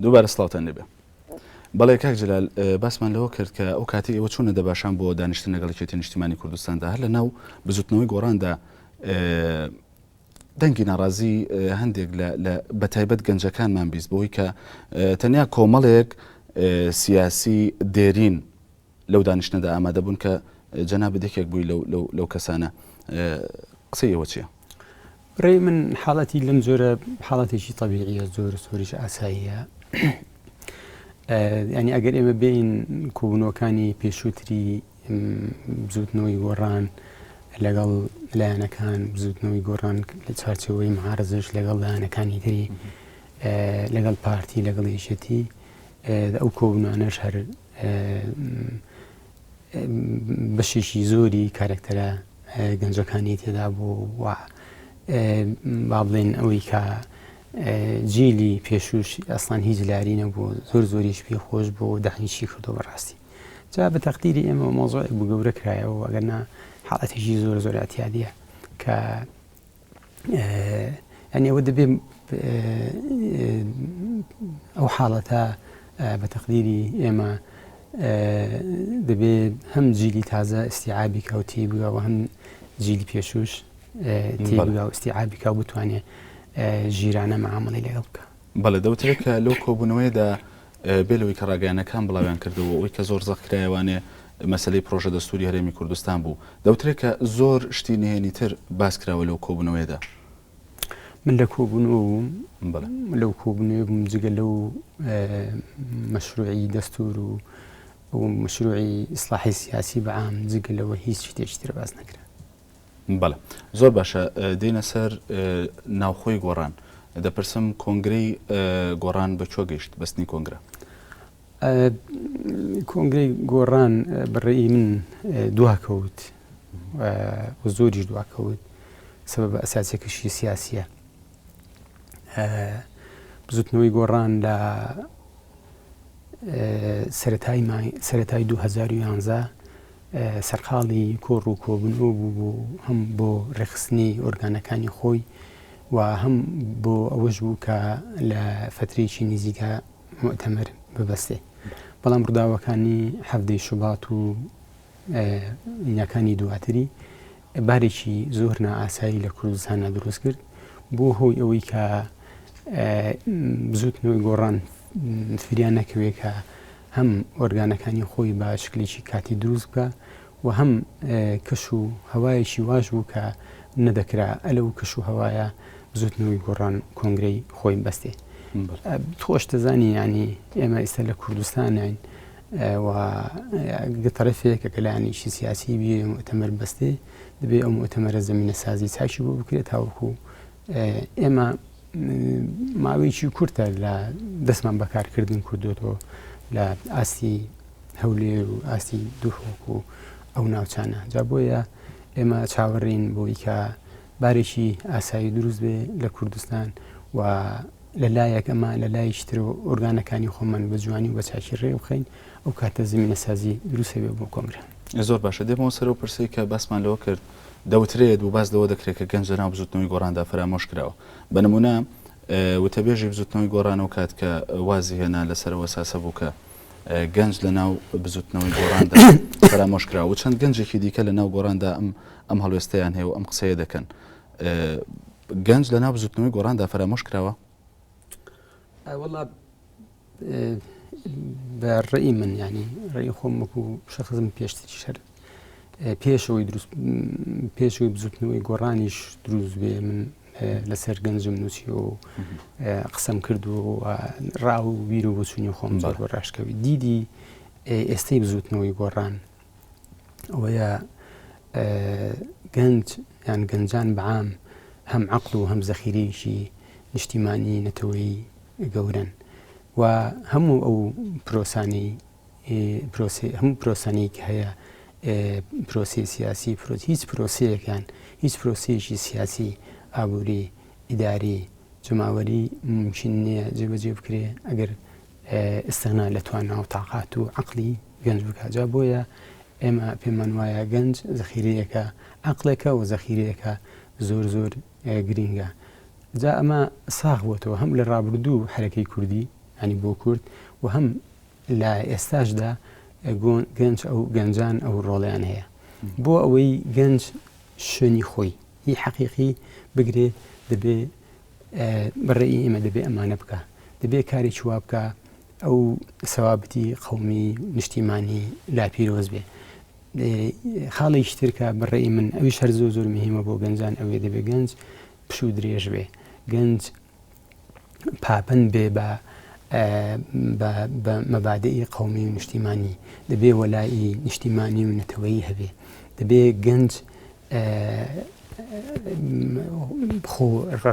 دووبارە سڵاوتان لێبێ. بەڵێ کاک جەلال باسمان لەوە کرد کە ئەو کاتی ئێوە چوونە دەباشان بۆ دانیشتن لەگەڵ یەکێتی نیشتیمانی کوردستاندا هەر لە ناو بزوتنەوەی گۆڕاندا دەنگی ناڕازی هەندێک لە بەتایبەت گەنجەکانمان بیست بۆی کە تەنیا کۆمەڵێک سیاسی دێرین لەو دانیشتنەدا ئامادە بوون کە جەنابت یەکێک بووی لەو کەسانە قسەی ئێوە چییە؟ ڕێی من حاڵەتی لەم جۆرە حاڵەتێکی تەبیعیە زۆر زۆریش ئاساییە ینی ئەگەر ئێمە بین کۆبوونەوەکانی پێشووتری بزوتنەوەی گۆڕان لەگەڵ لایەنەکان بزوتنەوەی گۆڕان لە چوارچێوەی معارزش لەگەڵ لایەنەکانی تری لەگەڵ پارتی لەگەڵ یەکێتی ئەو کۆبوونانەش هەر بەشێکی زۆری کارەکتەرە گەنجەکانی تێدا بوو و با بڵێن ئەوەی کە جیلی پێشوش ئەسڵان هیچ لاری نەبوو زۆر زۆریش پێ خۆش بوو دەحنیشی کردو بەڕاستی جا بە تەقدیری ئێمە مۆزۆی بوو گەورە کرایەوە ئەگەرنا حاڵەتێکی زۆر زۆر ئەتیادیە کە یانی ئەوە دەبێ ئەو حاڵەتە بە تەقدیری ئێمە دەبێ هەم جیلی تازە ئیستیعابی کا و تێبگا و هەم جیلی پێشوش تێبگا و ئیستیعابی کا و بتوانێ ژیرانە معامەڵەی لەگەڵ بکا. بەڵێ دەوترێت کە لەو کۆبوونەوەیەدا بێ لەوەی کە ڕاگەیانەکان بڵاویان کردەوە ئەوەی کە زۆر زەق کرایەوانێ مەسەلەی پڕۆژە دەستووری هەرێمی کوردستان بوو. دەوترێت کە زۆر شتی نهێنی تر باس کراوە لەو کۆبوونەوەیەدا. من لە کۆبوونەوە بووم. بەڵێ. لەو کۆبوونەوەی بووم جگە لەو مەشروعی دەستوور و و مەشروعی ئیسلاحی سیاسی بە عام جگە لەوە هیچ شتێکی تر باس نەکرا. بەڵێ زۆر باشە دێینە سەر ناوخۆی گۆڕان دەپرسم کۆنگرەی گۆڕان بە کوێ گەیشت بەستنی کۆنگرە؟ کۆنگرەی گۆڕان بەڕێی من دواکەوت و زۆریش دواکەوت سەبەبە ئەساسیەکەشی سیاسیە بزوتنەوەی گۆڕان لە سەرەتای سەرەتای 2011 سەرقاڵی کۆڕ و کۆبوونەوە بوو بۆ هەم بۆ ڕێکخستنی ئۆرگانەکانی خۆی و هەم بۆ ئەوەش بوو کە لە فەترەیەکی نزیکا موئتەمەر ببەستێ. بەڵام ڕووداوەکانی حەڤدەی شوبات و ینەکانی دواتری بارێکی زۆر نائاسایی لە کوردستانە دروست کرد بۆ هۆی ئەوەی کە بزوتنەوەی گۆڕان فریا نەکەوێت کە هەم ئۆرگانەکانی خۆی بە شکلێکی کاتی دروست بکا و هەم کەش و هەوایەکی واش بوو کە نەدەکرا ئەلەو کەش و هەوایە بزوتنەوەی گۆڕان کۆنگرەی خۆی بەستێ. تۆش دەزانی یانی ئێمە ئیستا لە کوردستانین و تەرەفێکە کە لایەنێکی سیاسی بێ موئتەمەر بەستێ دەبێ ئەو موئتەمەرە زەمینەسازی چاکی بۆ بکرێت تاوەکو ئێمە ماوەیەکی کورتە لە دەستمان بەکارکردن کردوێتەوە لە ئاستی هەولێر و ئاستی دهۆک و ئەو ناوچانە جا بۆیە ئێمە چاوەڕێین بۆی کە بارێکی ئاسایی دروست بێ لە کوردستان و لە لایەک ئەمە لە لایەکی تر ئۆرگانەکانی خۆمان بە جوانی و بە چاکی ڕێ بخەین ئەو کاتە زمینەسازی دروستە بێ بۆ کۆنگرە. زۆر باشە دێمەوە سەر ئەو پرسەی کە باسمان لەوە کرد دەوترێت و باس لەوە دەکرێت کە گەنج لەناو بزوتنەوەی گۆڕاندا فەرامۆش کراوە. بە نمونە وتەبێژی بزوتنەوەی گۆڕان ئەو کات کە وازی هێنا لەسەر ئەو ئەساسە بوو کە گەنج لەناو بزوتنەوەی گۆڕاندا فەرامۆش کراوە و چەند گەنجێکی دیکە لەناو گۆڕاندا ئەم ئەم هەڵوێستەیان هەیە و ئەم قسەیە دەکەن. گەنج لەناو بزوتنەوەی گۆڕاندا فەرامۆش کراوە؟ وەڵا بە ڕێی من ینی ڕێی خۆم وەکو شەخزم پێشتریش هەر پێشەوەی دروست پێشەوەی بزوتنەوەی گۆڕانیش دروست بێ من لەسەر گەنجم نووسی و قسەم کرد و ڕا و بیر و بۆچوونی خۆم زۆر بە ڕاشکەوی دیدی ئێستەی بزوتنەوەی گۆڕان ئەوەیە گەنج یان گەنجان بەعام هەم عقل و هەم زەخیرەیەکی نیشتیمانی نەتەوەیی گەورەن و هەموو ئەو پرۆسانەی پرۆسەی هەموو پرۆسانەی کە هەیە پرۆسەی سیاسی پرۆس هیچ پرۆسەیەکیان هیچ پرۆسەیەکی سیاسی ئابووری ئیداری جەماوەری ممکن نییە جێبەجێ بکرێ ئەگەر ئستغنا لە توانا و تاقات و عقلی گەنج بکات جا بۆیە ئێمە پێمان وایە گەنج زەخیرەیەکە عقلێکە و زەخیرەیەکە زۆر زۆر گرینگە جا ئەمە ساغ بۆتەوە هەم لە ڕابردوو حەرەکەی کوردی. ینی بۆ کورد و هەم لە ئێستاشدا گەنج ئەو گەنجان ئەو ڕۆڵیان هەیە بۆ ئەوەی گەنج شوێنی خۆی هی حەقیقی بگرێ دەبێ بەڕێی ئێمە دەبێ ئەمانە بکە دەبێ کارێکی وا بکە ئەو سەوابتی قومی نیشتیمانی لا پیرۆز بێ خاڵێکی تر کە بەڕێی من ئەویش هەر زۆر زۆر مهمە بۆ گەنجان ئەوێ دەبێ گەنج پشوو درێژ بێ گەنج پابەند بێ بە بە مەبادئی قومی و نیشتیمانی دەبێ وەلائی نیشتیمانی و نەتەوەیی هەبێ دەبێ گەنج خۆ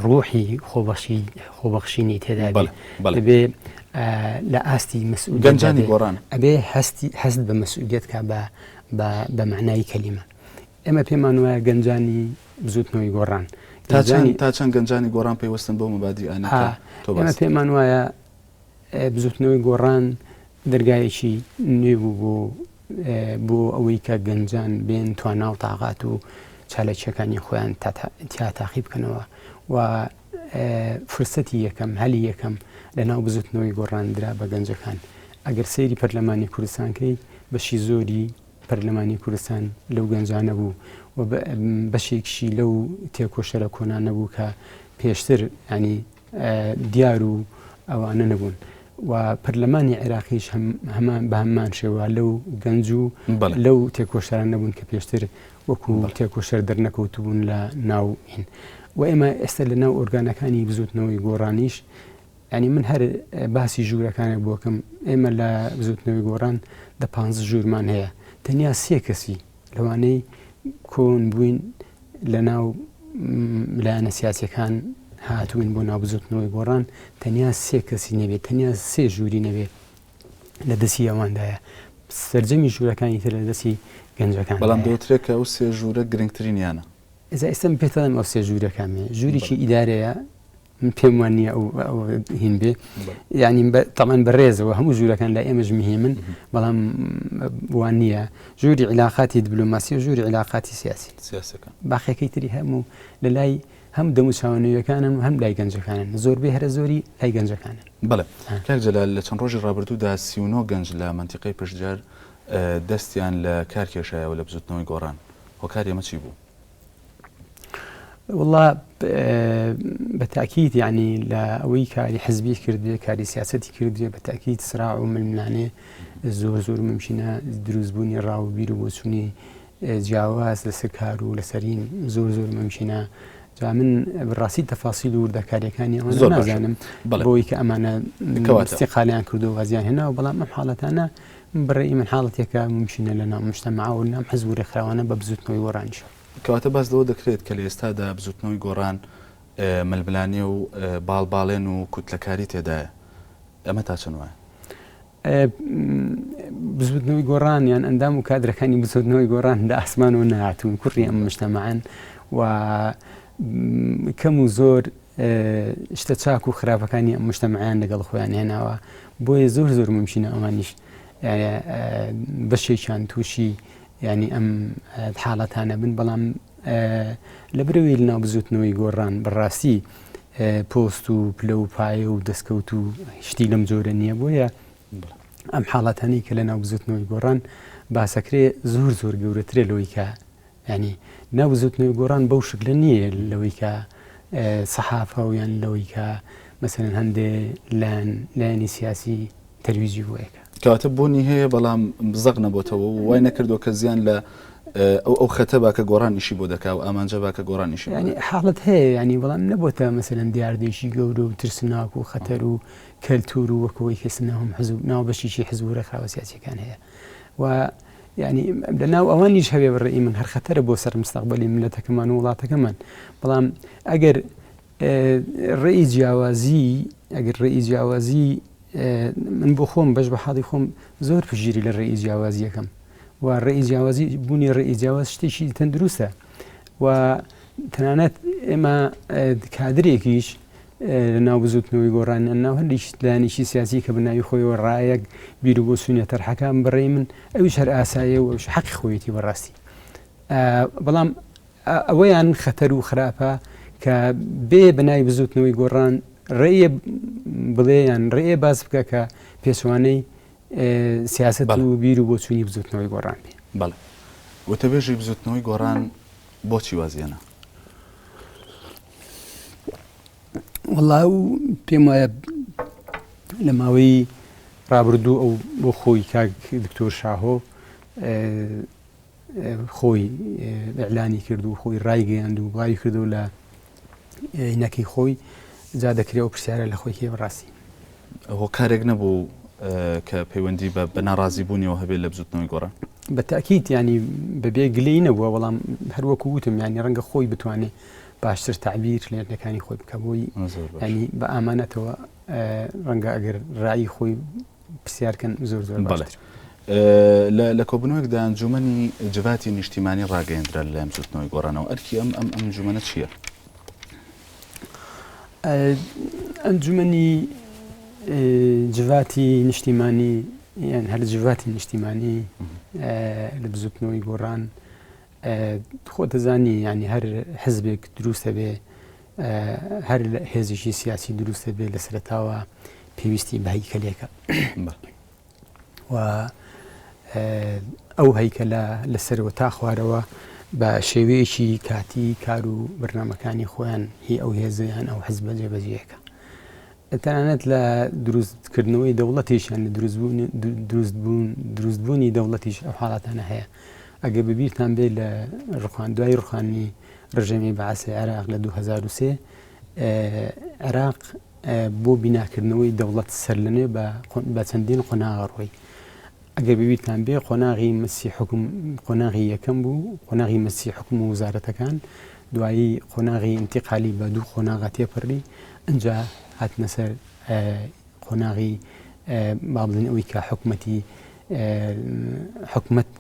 ڕۆحی خۆبەخشی خۆبەخشینی تێدا دەبێ لە ئاستی مەسئول گەنجانی گۆڕان ئەبێ هەستی هەست بە مەسئولیت کا بە بە مەعنای کەلیمە ئێمە پێمان وایە گەنجانی بزوتنەوەی گۆڕان تا چەند گەنجانی گۆڕان پەیوەستن بەو مەبادیئانە کە تۆ ئێمە باست کرد؟ پێمان وایە بزوتنەوەی گۆڕان دەرگایەکی نوێ بوو بۆ بۆ ئەوەی کە گەنجان بێن توانا و تاقات و چالاکیەکانی خۆیان تیا تاقی بکەنەوە و فرسەتی یەکەم هەلی یەکەم لە ناو بزوتنەوەی گۆڕان درا بە گەنجەکان ئەگەر سەیری پەرلەمانی کوردستان کەی بەشی زۆری پەرلەمانی کوردستان لەو گەنجانە بوو و بەشێکیشی لەو تێکۆشەرە کۆنانە بوو کە پێشتر ینی دیار و ئەوانە نەبوون و پەرلەمانی عێراقیش هەمان بە هەمان شێوە لەو گەنج و لەو تێکۆشەران نەبوون کە پێشتر وەکو تێکۆشەر دەرنەکەوتبوون لە ناو هین و ئێمە ئێستا لە ناو ئۆرگانەکانی بزوتنەوەی گۆڕانیش یانی من هەر باسی ژوورەکانێک بۆکەم ئێمە لە بزوتنەوەی گۆڕان دە پ ژوورمان هەیە تەنیا سێ کەسی لەوانەی کۆن بووین لە ناو لایەنە سیاسەکان هاتوون بۆ ناو بزوتنەوەی گۆڕان تەنیا سێ کەسی نەبێت تەنیا سێ ژووری نەبێت لە دەستی ئەواندایە سەرجەمی ژوورەکانی تر لە دەستی گەنجەکان بەڵام دەوترێت کە ئەو سێ ژوورە گرنگترینیانە ئێستا ئێستا من پێتڵێم ئەو سێ ژوورەکانێ ژوورێکی ئیدارەیە من پێم وان نییە ئەو هین بێ یعنی تەمان بەڕێزەوە هەموو ژوورەکان لە ئێمەش مهمن بەڵام وان نییە ژووری علااقاتی دیبلۆماسی و ژووری علااقاتی سیاسی سیاسەکە باقیەکەی تری هەموو لە لای هەم دەم و چاوەنوێیەکانن و هەم لای گەنجەکانن زۆربەی هەرە زۆری لای گەنجەکانن. بەڵێ کاک جەلال لە چەند ڕۆژی ڕابردوودا 39 گەنج لە مەنتیقەی پشدەر دەستیان لە کار کێشایەوە لە بزوتنەوەی گۆڕان هۆکاری ئەمە چی بوو؟ وڵا بە تاکیید یعنی لە ئەوەی کاری حزبی کردێ کاری سیاستی کردێ بە تاکیید سرا و ململانێ زۆر زۆر ممکنە دروستبوونی ڕاو بیر و بۆچوونی جیاواز لەسەر کار و لەسەرین زۆر زۆر ممکنە جا من بەڕاستی تەفاسیل و وردەکاریەکانی ئەوە زۆر باشە. نازانم بەڵێ. بۆی کە ئەمانە کەواتە. استقالیان کردو وازیان هێناوە بەڵام ئەم حاڵەتانە بەڕێی من حاڵەتێکە ممکنە لە ناو مجتەمع و ناو حزب و ڕێکخراوانە بە بزوتنەوەی گۆڕانیشەوە. کەواتە باس لەوە دەکرێت کە لە ئێستادا بزوتنەوەی گۆڕان ململانێ و باڵ باڵێن و کوتلەکاری تێدایە ئەمە تا چەند وایە؟ بزوتنەوەی گۆڕان یان ئەندام و کادرەکانی بزوتنەوەی گۆڕان لە ئاسمانەوە نەهاتوون کوڕی ئەم مجتەمەعەن و کەم و زۆر شتە چاک و خراپەکانی ئەم مجتەمەعیان لەگەڵ خۆیان هێناوە بۆیە زۆر زۆر ممکنە ئەوانیش بەشێکیان تووشی ینی ئەم حاڵەتانە بن بەڵام لە برەوەی لەناو بزوتنەوەی گۆڕان بەڕاستی پۆست و پلە و پایە و دەستکەوت و شتی لەم جۆرە نییە بۆیە ئەم حاڵەتانەی کە لە ناو بزوتنەوەی گۆڕان باسەکرێ زۆر زۆر گەورەترە لەوەی کە ینی ناو بزوتنەوەی گۆڕان بەو شکلە نییە لەوەی کە سەحافە و یان لەوەی کە مەسەلەن هەندێ لایەن لایەنی سیاسی تەرویجی بۆ ئەکا. کەواتە بوونی هەیە بەڵام زەق نەبۆتەوە و وای نەکردووە کە زیان لە ئەو ئەو خەتە با کە گۆڕان ئیشی بۆ دەکا و ئامانجە با کە گۆڕان ئیشی بۆ یانی دەکا. حاڵەت هەیە یانی بەڵام نەبۆتە مەسەلەن دیاردەیەکی گەورە و ترسناک و خەتەر و کەلتوور و وەک ئەوەی کە ئێستا ناو هەم حزب ناو بەشێکی حزب و ڕێکخراوە سیاسییەکان هەیە و یانی لە ناو ئەوانیش هەبێ بە ڕەئی من هەر خەتەرە بۆ سەر مستەقبەلی میللەتەکەمان و وڵاتەکەمان بەڵام ئەگەر ڕێی جیاوازی ئەگەر ڕێی جیاوازی من بۆ خۆم بەش بە حاڵی خۆم زۆر پشگیری لە ڕێی جیاوازیەکەم و ڕێی جیاوازی بوونی ڕێی جیاواز شتێکی تەندروستە و تەنانەت ئێمە کادرێکیش لە ناو بزوتنەوەی گۆڕان ناو هەندێک لایەنێکی سیاسی کە بەناوی خۆیەوە ڕایەک بیر و بۆچوونیە تەرحەکان بڕێ من ئەویش هەر ئاسایە و ئەوش حەقی خۆیەتی بەڕاستی بەڵام ئەوەیان خەتەر و خراپە کە بێ بە ناوی بزووتنەوەی گۆڕان ڕێیە بڵێ یان ڕێ باس بکە کە پێچەوانەی سیاسەت و بیر و بۆچوونی بزوتنەوەی گۆڕان بێ. بەڵێ. وتەبێژی بزوتنەوەی گۆڕان بۆچی وازی هێنا؟ وەڵا ئەو پێم وایە لە ماوەی ڕابردوو ئەو بۆ خۆی کاک دکتۆر شاهۆ خۆی ئیعلانی کرد و خۆی ڕایگەیاند و بڵاوی کردەوە لە نەکەی خۆی جا دەکرێ ئەو پرسیارە لە خۆی کێ بەڕاستی. هۆکارێک نەبوو کە پەیوەندی بە بە ناڕازی بوونیەوە هەبێت لە بزوتنەوەی گۆڕان؟ بە تاکیت ینی بەبێ گلەی نەبووە بەڵام هەروەکو وتم ینی ڕەنگە خۆی بتوانێ باشتر تعبیر لێردەکانی خۆی بکە بۆی ینی بە ئامانەتەوە ڕەنگە ئەگەر ڕایی خۆی پرسیار کەن زۆر زۆر باشتر. لە کۆبوونەوەیەکدا ئەنجوومەنی جڤاتی نیشتیمانی ڕاگەیەندرا لەلایەن بزووتنەوەی گۆڕانەوە، ئەرکی ئەم ئەم ئەنجوومەنە چییە؟ ئەنجوومەنی جڤاتی نیشتیمانی یان هەر جڤاتی نیشتیمانی لە بزووتنەوەی گۆڕان خۆ دەزانی ینی هەر حزبێک دروستە بێ هەر هێزێکی سیاسی دروستە بێ لە سەرتاوە پێویستی بە هەیکەلێکە و ئەو هەیکەلە لە سەرەوە تا خوارەوە بە شێوەیەکی کاتی کار و بەرنمەکانی خۆیان هی ئەو هێزیان ئەو حزبە جێبەجێەکە تەنانەت لە دروستکردنەوەی دەوڵەتیش یان لە دروستبوونی دەوڵەتیش ئەو حاڵاتانە هەیە. ئەگەر بەبیرتان بێ لە ڕوخان دوای ڕوخانی ڕژێمی بەعسی عێراق لە 2003 عێراق بۆ بیناکردنەوەی دەوڵەت سەرلەنوێ بە چەندین قۆناغە ڕۆی. ئەگەر بەبیرتان بێ قۆناغی مەسی حوکم قۆناغی یەکەم بوو، قۆناغی مەسی حوکم و وزارەتەکان، دوایی قۆناغی ئینتیقالی بە دوو قۆناغا تێپەڕی، ئنجا هاتنە سەر قۆناغی با بڵێین ئەوەی کە حکومەتی حکومەت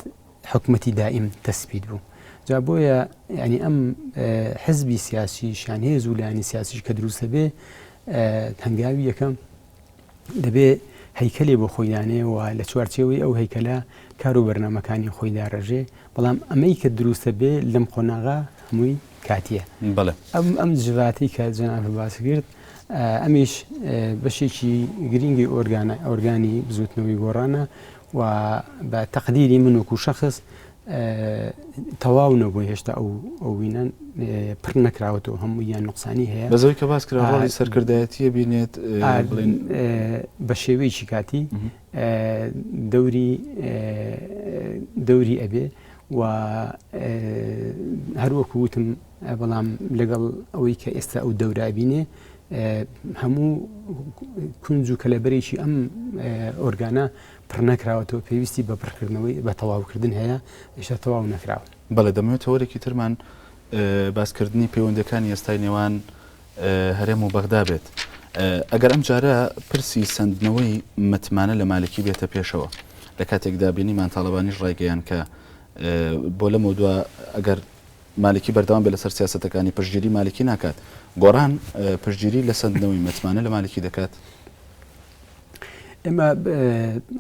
حکومەتی دائیم تەسبیت بوو. جا بۆیە یعنی ئەم حزبی سیاسیش یان هێز و لایەنی سیاسیش کە دروستە بێ هەنگاوی یەکەم دەبێ هەیکەلێ بۆ خۆی دانێ و لە چوارچێوەی ئەو هەیکەلە کار و بەرنامەکانی خۆی داڕێژێ، بەڵام ئەمەی کە دروستە بێ لەم قۆناغە هەمووی کاتییە. بەڵێ. ئەم ئەم جڤاتەی کە جەنابت باست کرد ئەمیش بەشێکی گرینگی ئۆرگانە ئۆرگانی بزووتنەوەی گۆڕانە و بە تەقدیری من وەکوو شەخس تەواو نەبووە هێشتا ئەو ئەو وینە پڕ نەکراوەتەوە هەموو یان نوقسانی هەیە بەزەوەی کە باس کرا ڕۆڵی سەرکردایەتیە بینێت بڵێن بە شێوەیەکی کاتی دەوری دەوری ئەبێ و هەروەکو وتم بەڵام لەگەڵ ئەوەی کە ئێستا ئەو دەورابینێ هەموو کونج و کەلەبەرێکی ئەم ئۆرگانە پڕ نەکراوەتەوە پێویستی بە پڕکردنەوەی بە تەواوکردن هەیە ئێستا تەواو نەکراوە. بەڵێ دەمەوێت تەوەرێکی ترمان باسکردنی پەیوەندیەکانی ئێستای نێوان هەرێم و بەغدا بێت. ئەگەر ئەم جارە پرسی سەندنەوەی متمانە لە مالکی بێتە پێشەوە لە کاتێکدا بینیمان تاڵەبانیش ڕایگەیان کە بۆ لەمەودوا ئەگەر مالکی بەردەوام بێت لەسەر سیاسەتەکانی پشتگیری مالکی ناکات گۆڕان پشتگیری لە سەندنەوەی متمانە لە مالکی دەکات؟ ئێمە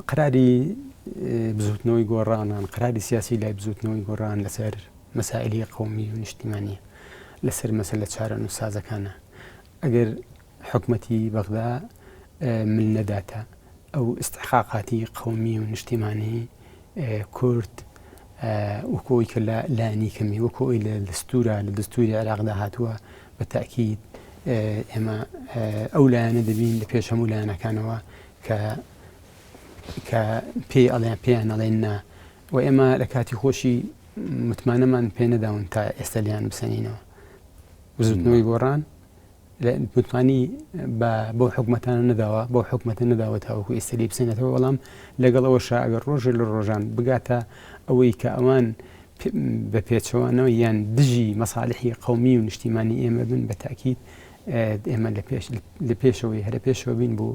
قەراری بزوتنەوەی گۆڕانان قەراری سیاسی لای بزوتنەوەی گۆڕان لەسەر مەسائلی قومی و نیشتیمانیە لەسەر مەسەلە چارەنووسسازەکانە ئەگەر حکومەتی بەغدا مل نەداتە ئەو ئیستحقاقاتی قومی و نیشتیمانی کورد وەکو ئەوی کە لە لانی کەمی وەکو ئەوی لە دەستورە لە دەستوری عێراقدا هاتووە بە تاکید ئێمە ئەو لایەنە دەبین لە پێش هەموو لایەنەکانەوە کە کە پێی ئەڵێن پێیان ئەڵێن نا و ئێمە لە کاتی خۆشی متمانەمان پێ نەداون تا ئێستا لیان بسەنینەوە بزوتنەوەی گۆڕان متمانی بە بەو حکومەتانە نەداوە بەو حکومەتە نەداوە تاوەکو ئێستا لێی بسێنێتەوە بەڵام لەگەڵ ئەوەشا ئەگەر ڕۆژێ لە ڕۆژان بگاتە ئەوەی کە ئەوان بە پێچەوانەوە یان دژی مەساڵحی قەومی و نیشتیمانی ئێمە بن بە تاکید ئێمە لە پێش لە پێشەوەی هەرە پێشەوە بین بۆ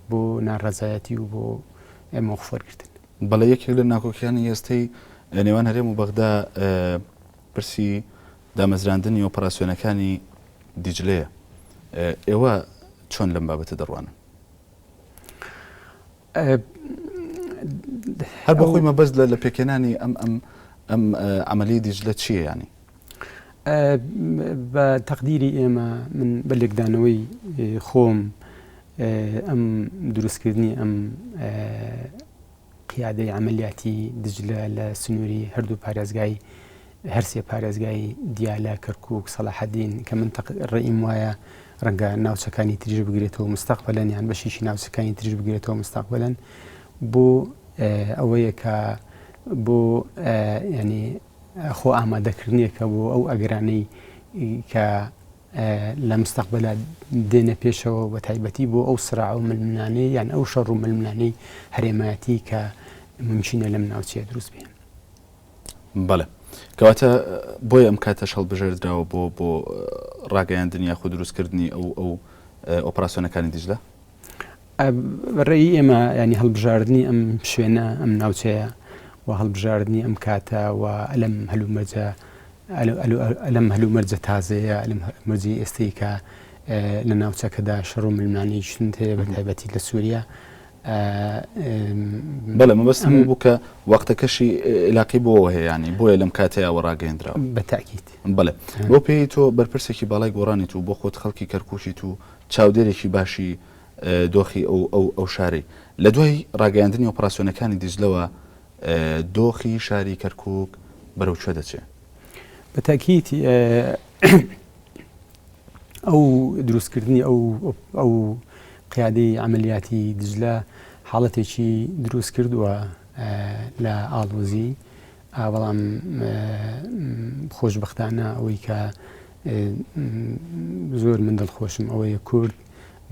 بۆ ناڕەزایەتی و بۆ مۆخ وەرگرتن. بەڵێ یەکێک لە ناکۆکیانی ئێستەی نێوان هەرێم و بەغدا پرسی دامەزراندنی ئۆپەراسیۆنەکانی دیجلەیە، ئێوە چۆن لەم بابەتە دەڕوانن؟ هەر بۆ خۆی مەبەست لە پێکهێنانی ئەم ئەم ئەم عەمەلی دیجلە چییە یانی؟ بە تەقدیری ئێمە من بە لێکدانەوەی خۆم ئەم دروستکردنی ئەم قیادەی عەمەلیاتی دجلە لە سنووری هەردوو پارێزگای هەرسێ پارێزگای دیالە، کەرکووک، سەلاحەدین کە من ڕێیم وایە ڕەنگە ناوچەکانی تریش بگرێتەوە مستەقبەلەن یان بەشێکی ناوچەکانی تریش بگرێتەوە مستەقبەلەن بۆ ئەوەیە کە بۆ ینی خۆ ئامادەکردنێکە بۆ ئەو ئەگەرانەی کە لە مستەقبەلا دێنە پێشەوە بە تایبەتی بۆ ئەو سراع و ململانێ یان ئەو شەڕ و ململانێی هەرێمایەتی کە ممکنە لەم ناوچەیە دروست بێ. بەڵێ کەواتە بۆیە ئەم کاتەش هەڵبژێردراوە بۆ بۆ ڕاگەیاندن یاخود دروستکردنی ئەو ئەو ئۆپراسیۆنەکانی دیجلە؟ ڕێی ئێمە ینی هەڵبژاردنی ئەم شوێنە ئەم ناوچەیە و هەڵبژاردنی ئەم کاتە و ئەلم هەلومەرجە لەم هەلومەرجە تازەیە لەم مەرجی ئێستەی کە لە ناوچەکەدا شەڕ و ململانێی توند هەیە بە تایبەتی لە سووریا بەڵێ مەبەستم بوو کە وەختەکەشی علاقی بۆەوە هەیە ینی بۆیە لەم کاتەیەوە ڕاگەیەندراوە بە تاکیت بەڵێ بۆ پێی تۆ بەرپرسێکی باڵای گۆڕانیت و بۆ خۆت خەڵکی کەرکووکیت و چاودێرێکی باشی دۆخی ئەو ئەو ئەو شارەی لە دوای ڕاگەیاندنی ئۆپراسیۆنەکانی دیجلەوە دۆخی شاری کەرکووک بەرەو کوێ دەچێ؟ بە تاکید ئەو دروستکردنی ئەو ئەو قیادەی عملیاتی دجلە حاڵەتێکی دروست کردووە لە ئاڵۆزی بەڵام خۆشببختانە ئەوەی کە زۆر من دڵخۆشم ئەوەیە کورد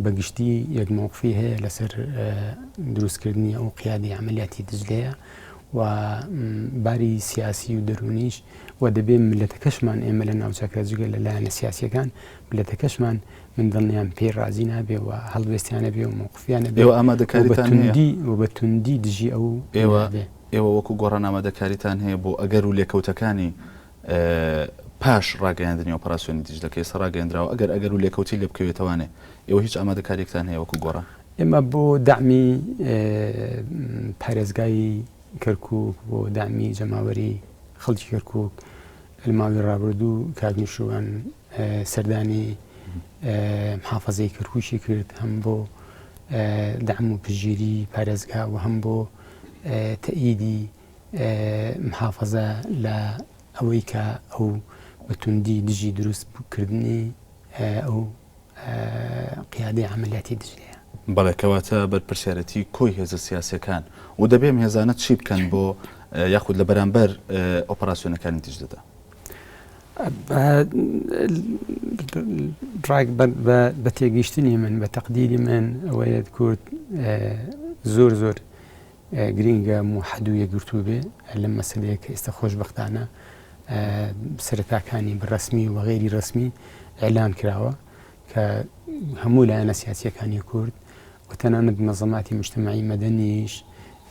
بە گشتی یەک مەوقفی هەیە لەسەر دروستکردنی ئەو قیادی عملیاتی دجلەیە و باری سیاسی و دەرونیش و دەبێ ملەتەکەشمان ئێمە لە ناوچەکە جگە لە لایەنە سیاسیەکان ملەتەکەشمان من دڵنیام پێی ڕازی نابێ و هەڵوێستیانە بێ و مەوقفیانە بێ ئێوە ئامادەکاریتان هەیە؟ و بە توندی دژی ئەو ئێوە ئێوە وەکو گۆڕان ئامادەکاریتان هەیە بۆ ئەگەر و لێکەوتەکانی پاش ڕاگەیاندنی ئۆپەراسیۆنی دیجلە کە ئێستا ڕاگەیەندراوە ئەگەر ئەگەر و لێکەوتەی لێ بکەوێتەوانێ ئێوە هیچ ئامادەکاریەکتان هەیە وەکو گۆڕان؟ ئێمە بۆ دەعمی پارێزگای کەرکوک بۆ دەعمی جەماوەری خەڵکی کەرکوک لە ماوەی ڕابردوو کاک نوشیروان سەردانی محافەزەی کەرکوکی کرد هەم بۆ دەعم و پشتگیری پارێزگا و هەم بۆ تەئیدی محافەزە لە ئەوەی کە ئەو بە توندی دژی دروست کردنی ئەو قیادەی عەمەلیاتی دجلەیە. بەڵێ کەواتە بەرپرسیارێتی کۆی هێزە سیاسیەکان و دەبێ ئەم هێزانە چی بکەن بۆ یاخود لە بەرامبەر ئۆپەراسیۆنەکانی دیجلەدا؟ بە تێگەیشتنی من بە تەقدیری من ئەوەیە کورد زۆر زۆر گرینگە موحەد و یەکگرتوو بێ لەم مەسەلەیە کە ئێستا خۆشبەختانە سەرەتاکانی بە ڕەسمی و غەیری ڕەسمی ئیعلان کراوە کە هەموو لایەنە سیاسیەکانی کورد و تەنانەت منەزەماتی مجتەمەعی مەدەنیش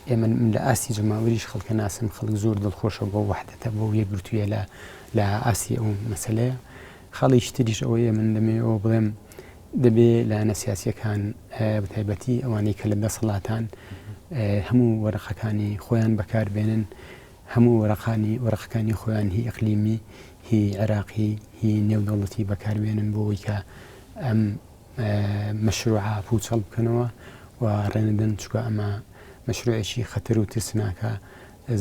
ئێمە من لە ئاستی جەماوەریش خەڵکە ناسم خەڵک زۆر دڵخۆشە بۆ وەحدەتە بۆ یەکگرتوویە لە لە ئاستی ئەو مەسەلەیە خاڵێکی تریش ئەوەیە من دەمەوێ ئەوە بڵێم دەبێ لایەنە سیاسیەکان بەتایبەتی ئەوانەی کە لە دەسەڵاتان هەموو وەرەقەکانی خۆیان بەکاربێنن هەموو وەرەقانی وەرەقەکانی خۆیان هی ئەقلیمی هی عێراقی هی نێودەوڵەتی بەکاربێنن بۆ ئەوەی کە ئەم مەشروعە پوچەڵ بکەنەوە و ڕێنەدەن چونکە ئەمە مەشروعێکی خەتەر و ترسناکە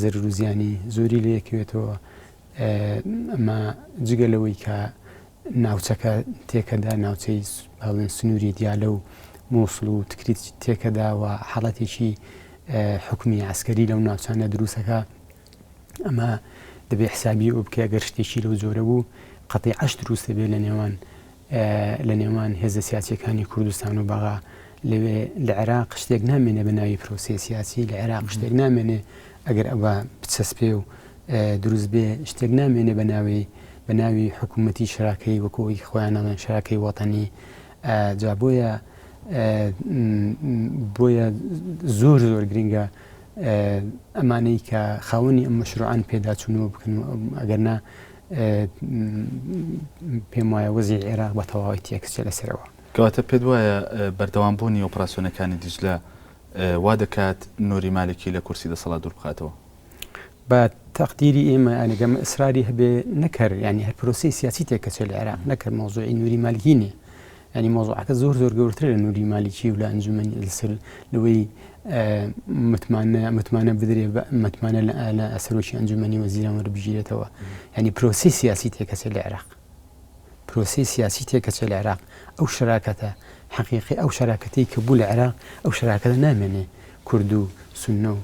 زەرر و زیانی زۆری لێکەوێتەوە ئەمە جگە لەوەی کە ناوچەکە تێکەدا، ناوچەی باڵێن سنووری دیالە و مووسڵ و تکریت تێکەدا و حاڵەتێکی حکومی عسکەری لەو ناوچانە دروستەکە ئەمە دەبێ حسابی ئەو بکە گەر شتێکی لەو جۆرە بوو قەتیعەش دروست دەبێت لە نێوان لە نێوان هێزە سیاسیەکانی کوردستان و بەغا لەوێ لە عێراق شتێک نامێنێ بە ناوی پرۆسەی سیاسی لە عێراق شتێک نامێنێ ئەگەر ئەوە بچەسپێ و دروست بێ شتێک نامێنێ بە ناوی بە ناوی حکوومەتی شراکەی وەکو ئەوی خۆیان ئەڵێن شراکەی وەتەنی جا بۆیە بۆیە زۆر زۆر گرنگە ئەمانەی کە خاوەنی ئەم مەشروعان پێداچوونەوە بکەن و ئەگەر نا پێم وایە وەزی عێراق بە تەواوی تێکچێ لەسەرەوە. کەواتە پێت وایە بەردەوامبوونی ئۆپراسیۆنەکانی دیجلە وا دەکات نوری مالکی لە کورسی دەسەڵات دووربخاتەوە؟ بە تەقدیری ئێمە یانی گەر ئیسراری هەبێ نەک هەر یانی هەر پرۆسەی سیاسی تێکەچێ لە عێراق نەک هەر مەوزوعی نوری مالکی نیە. ینی مۆزوعەکە زۆر زۆر گەورتر لە نوری مالیکی و لە ئەنجومەنی لەسەر لەوەی متمانە متمانە بدرێ متمانە لە سەرۆکی ئەنجومەنی وەزیران وەربگیرێتەوە ینی پرۆسی سیاسی تێکەچێت لە عێراق پرۆسی سیاسی تێکەچێت لە عێراق ئەو شراکەتە حەقیقی ئەو شراکەتی کە بوو لە عێراق ئەو شراکەتە نامێنێ کورد و سوننە و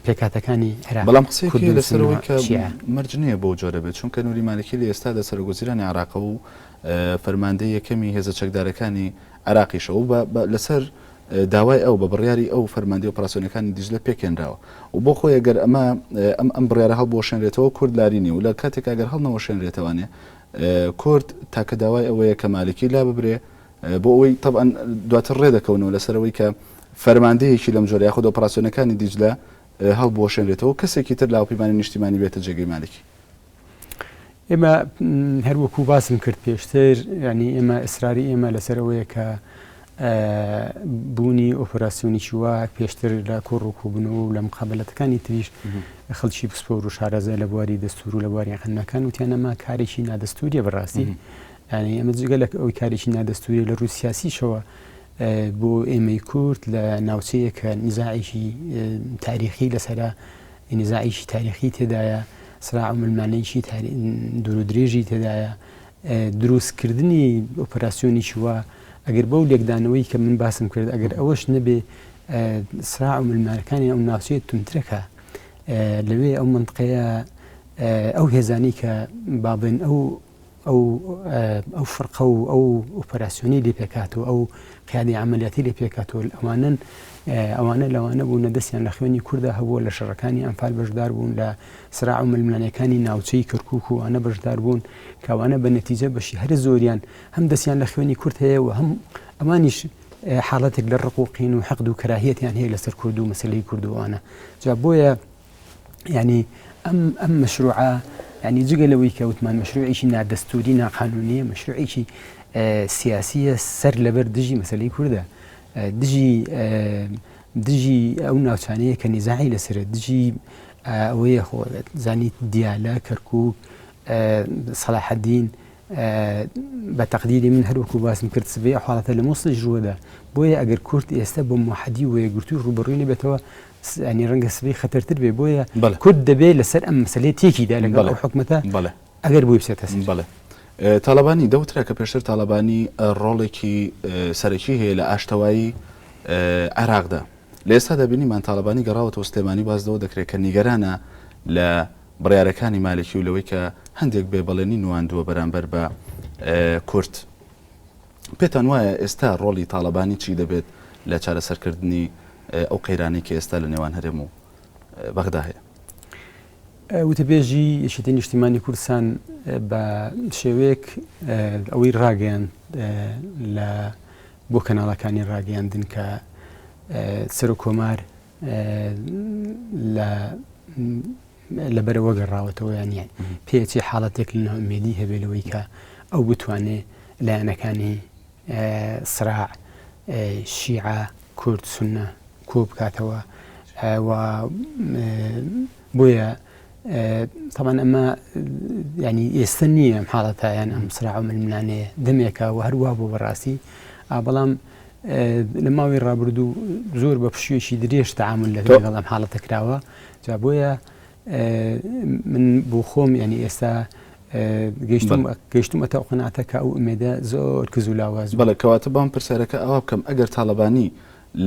پێکهاتەکانی عێراق، بەڵام قسەیەک کورد هەیە و لەسەر سوننە ئەوەی کە شیعە. مەرج نییە بەو جۆرە بێت، چونکە نوری مالکی لە ئێستادا سەرۆکوەزیرانی عێراقە و فەرماندەی یەکەمی هێزە چەکدارەکانی عێراقیشە و بە لەسەر داوای ئەو بە بڕیاری ئەو فەرماندەی ئۆپراسیۆنەکانی دیجلە پێکهێنراوە و بۆ خۆی ئەگەر ئەمە ئەم ئەم بڕیارە هەڵبوەشێنرێتەوە کورد لاری نییە و لە کاتێکا گەر هەڵنەوەشێنرێتەوانێ کورد تاکە داوای ئەوەیە کە مالکی لاببرێ بۆ ئەوەی تەبعەن دواتر ڕێدەکەونەوە لەسەر ئەوەی کە فەرماندەیەکی لەم جۆرە یاخود ئۆپراسیۆنەکانی دیجلە هەڵبوەشێنرێتەوە و کەسێکی تر لە هاوپەیمانی نیشتیمانی بێتە جێگەی مالکی. ئێمە هەر وەکو باسم کرد پێشتر ینی ئێمە ئیسراری ئێمە لەسەر ئەوەیە کە بوونی ئۆپەراسیۆنێکی وا پێشتر لە کۆڕ و کۆبوونەوە و لە مقابلەتەکانی تریش خەڵکی پسپۆر و شارەزای لە بواری دەستور و لە بواری قانونەکان وتیان ئەمە کارێکی نادەستوریە بەڕاستی یانی ئەمە جگە لە ئەوەی کارێکی نادەستووریە لە ڕووی سیاسیشەوە بۆ ئێمەی کورد لە ناوچەیەک کە نزاعێکی تاریخی لەسەرە نزاعێکی تاریخی تێدایە سراع و ملمانەیەکی دوور و درێژی تێدایە دروستکردنی ئۆپەراسیۆنێکی وا ئەگەر بەو لێکدانەوەی کە من باسم کرد ئەگەر ئەوەش نەبێ سراع و ملمانەکانی ئەو ناوچەیە توندترەکە لەوێ ئەو منطقەیە ئەو هێزانی کە با بڵێن ئەو ئەو ئەو فرقە و ئەو ئۆپەراسیۆنەی لێ پێکهاتووە، ئەو قیادەی عەمەلیاتی لێ پێکهاتووە، ئەوانەن ئەوانە لەوانە بوون دەستیان لە خوێنی کووردا هەبووە، لە شەڕەکانی ئەنفال بەشدار بوون، لە سراع و ململانێکانی ناوچەی کەرکووک و ئەوانە بەشدار بوون، کە ئەوانە بە نەتیجە بەشی هەرە زۆریان هەم دەستیان لە خوێنی کورد هەیە و هەم ئەوانیش حاڵەتێک لە ڕق و قین و حقد و کەراهیەتیان هەیە لەسەر کورد و مەسەلەی کورد و ئەوانە. جا بۆیە یانی ئەم ئەم مەشروعە یانی جگە لەوەی کە وتمان مەشروعێکی نادەستوری ناقانونیە مەشروعێکی سیاسیە سەر لەبەر دژی مەسلەی کوردە دژی دژی ئەو ناوچانەیە کە نیزاعی لەسرە دژی ئەوەیە خۆ زانیت دیالە کەرکک سەلاحەدین بە تەقدیری من هەر وەکو باسم کرد سبەی ئەو حاڵەتە لە موسڵیش ڕووەدا بۆیە ئەگەر کورد ئێستا بە موحەدی و یەکگرتووی ڕووبەڕووی نەبێتەوە ینی ڕەنگە سبەی خەتەرتر بێ بۆیە کورد دەبێ لەسەر ئەم مەسەلەیە تێکیدا لەگەڵ ئەو حکومەتە ئەگەر بۆی بچێتە سەر. بەڵێ تاڵەبانی دەوترا کە پێشتر تاڵەبانی ڕۆڵێکی سەرەکی هەیە لە ئاشتەوایی عێراقدا لە ئێستادا بینیمان تاڵەبانی گەڕاوەتەوە سلێمانی باس لەوە دەکرێت کە نیگەرانە لە بڕیارەکانی مالکی و لەوەی کە هەندێک بێ بەڵێنی نواندووە بەرامبەر بە کورد. پێتان وایە ئێستا ڕۆڵی تاڵەبانی چی دەبێت لە چارەسەرکردنی ئەو قەیرانەی کە ئێستا لە نێوان هەرێم و بەغدا هەیە؟ وتەبێژی یەکێتی نیشتیمانی کوردستان بە شێوەیەک ئەوەی ڕاگەیاند لە بۆ کەناڵەکانی ڕاگەیاندن کە سەرۆک کۆمار لە لەبەرەوە گەڕاوەتەوە یان یان پێچی حاڵەتێک لە نائومێدی هەبێ لەوەی کە ئەو بتوانێ لایەنەکانی سراع شیعە کورد سونە کۆ بکاتەوە و بۆیە تەبعەن ئەمە ینی ئێستا نییە ئەم حاڵەتە یان ئەم سراع و ململانێ دەمێکە و هەروە بۆ بەڕاستی بەڵام لە ماوەی ڕابردوو زۆر بە پشوویەکی درێژ تەعامول لەگەڵ ئەم حاڵەتە کراوە جا بۆیە من بۆ خۆم ینی ئێستا گەیشتومەتە ئەو قەناعەتە کە ئەو ئومێدە زۆر کز و لاواز بەڵێ کەواتە بام پرسیارەکە ئەوە بکەم ئەگەر تاڵەبانی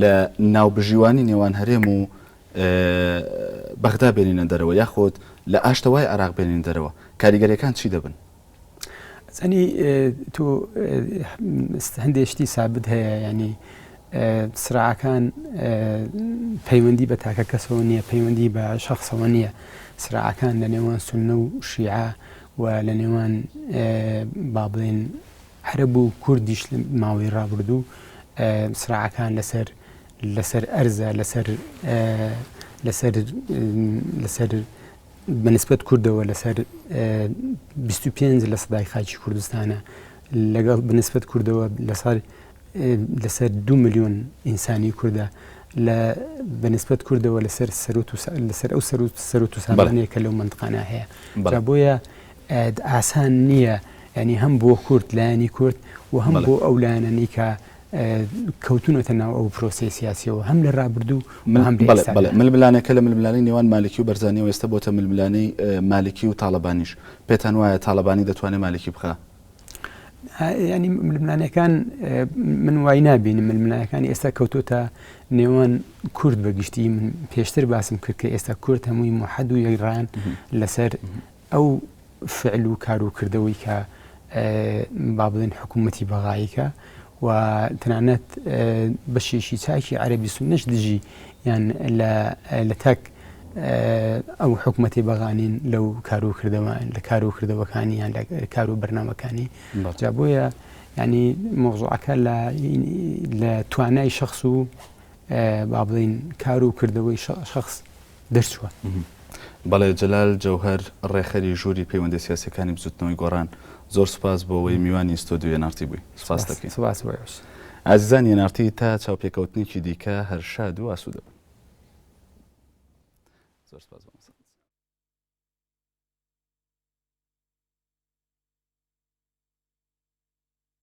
لە ناوبژیوانی نێوان هەرێم و بەغدا بێنینە دەرەوە یاخود لە ئاشتەوای عێراق بێنین دەرەوە کاریگەریەکان چی دەبن؟ زانی تۆ هەندێک شتی سابت هەیە ینی سراعەکان پەیوەندی بە تاکە کەسەوە نییە پەیوەندی بە شخصەوە نییە سراعەکان لە نێوان سونە و شیعە و لە نێوان با بڵێن عەرەب و کوردیش لە ماوەی ڕابردوو سراعەکان لەسەر لەسەر ئەرزە لەسەر لەسەر لەسەر بە نسبەت کوردەوە لەسەر 25 لە سەدای خاکی کوردستانە لەگەڵ بە نسبەت کوردەوە لەسەر لەسەر دو ملیۆن ئینسانی کوردە لە بە نسبەت کوردەوە لەسەر سەروت و لەسەر ئەو سەروت سەروت و سامانەیە کە لەو مەنتقانە هەیە جا بۆیە ئاسان نییە. ینی هەم بۆ کورد لایەنی کورد و هەم بۆ ئەو لایەنەنی کە کەوتونەتە ناو ئەو پرۆسەی سیاسیەوە هەم لە ڕابردوو هەم ململانێکە لە ململانەی نێوان مالکی و بەرزانیەوە ئێستا بۆتە ململانەی مالکی و تاالبانیش پێتان وایە تاالبانی دەتوانێت مالکی بخە ینی ململانەکان من وای نبینم ململانەکانی ئێستا کەوتوتە نێوان کورد بە گشتی من پێشتر باسم کرد کە ئێستا کورد هەمووی موحەد و یەکڕان لەسەر ئەو فعل و کار و کردەوەی کە با بڵێن حکوومەتی بەغاییکە و تەنانەت بەشێکی چاکی عەربی سونەش دژی یان لە تەک ئەو حکوومەتی بەغانین لەو کار و کردەوە لە کار و کردەوەکانی یان لە کار و بەرنامەکانی جا بۆیە ینی مۆزوعەکە لە توانای شخص و با بڵین کار و کردەوەی شخص دەرچووە. بەڵێ جەلال جەوهەر ڕێکخەری ژووری پەیوەندە سیاسیەکانی بزوتنەوەی گۆڕان زۆر سوپاس بۆ ئەوەی میوانی ستۆدیۆی ئێن ئاڕ تی بووی سوپاست دەکەین. سوپاس بۆ ئێوەش. ئازیزانی ئێن ئاڕ تی تا چاوپێکەوتنێکی دیکە هەر شاد و ئاسوودە بن. زۆر سوپاس مامۆستا.